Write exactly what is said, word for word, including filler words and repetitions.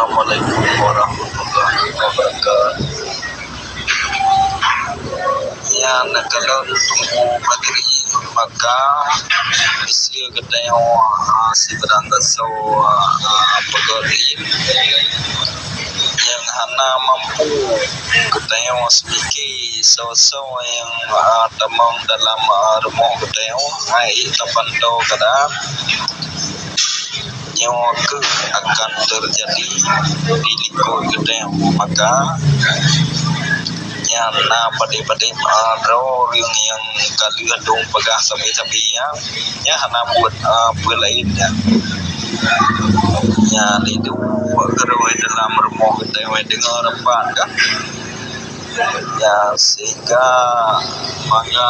Assalamualaikum warahmatullahi wabarakatuh. Nyan kalau Teungku Badri, maka miseue geutanyoe, ah, sibarang gasoe, ah, peugöt lé nyang hana mampu geutanyoe seumiki soe-soe nyang, ah, tamong dalam, ah, rumoh geutanyoe, hai tapantô keuadaan. Nyoe kheueh akan teujadi di likôt geutanyoe. Maka nyan na padé-padé, ah, droe ureueng nyang ka lheueh dong peugah sabe-sabe nyan, nyan hana buet, ah, peue laén nyan. Nyan itu keureuh dalam rumoh geutanyoe deungoe rapat kan. Ya, sehingga maka